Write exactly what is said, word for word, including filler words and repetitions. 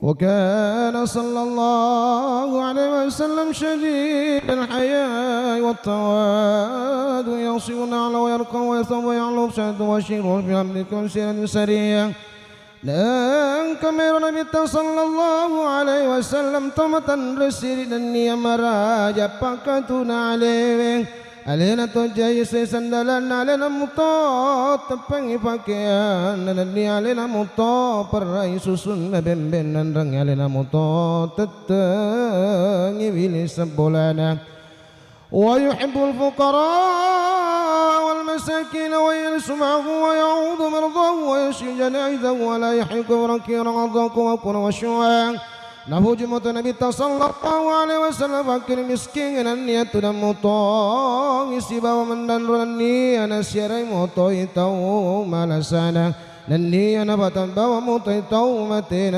وكان صلى الله عليه وسلم شديد الحياء والتواضع، يخفض النعل ويركع ويثوب ويعلو شهد وشير في الأمر كثيرا سريع. Naengka mero Nabitta sallallahu alaihi wasallam to matanre siri nennia maraja pakkatuna alewe. Alena to jai sessandalanna, alena muto teppengngi pakeanna, nennia alena muto perrai susunna bembenna, nanrengngi alena muto tettengngi wili sebbolana. ويحب الفقراء والمساكين ويجلس معهم ويعود مرضاه ويشفي جنائزه ولا يحرق فقيرا أو ذا قربى وكرما وشفعاء. Napuji moto Nabitta sallallahu alaihi wasallam, fakkir miskin nennia tudang mutowi sibawa mendanro nennia nasiarai mutoi tau malasana, nennia napatambawa mutoi tau matena.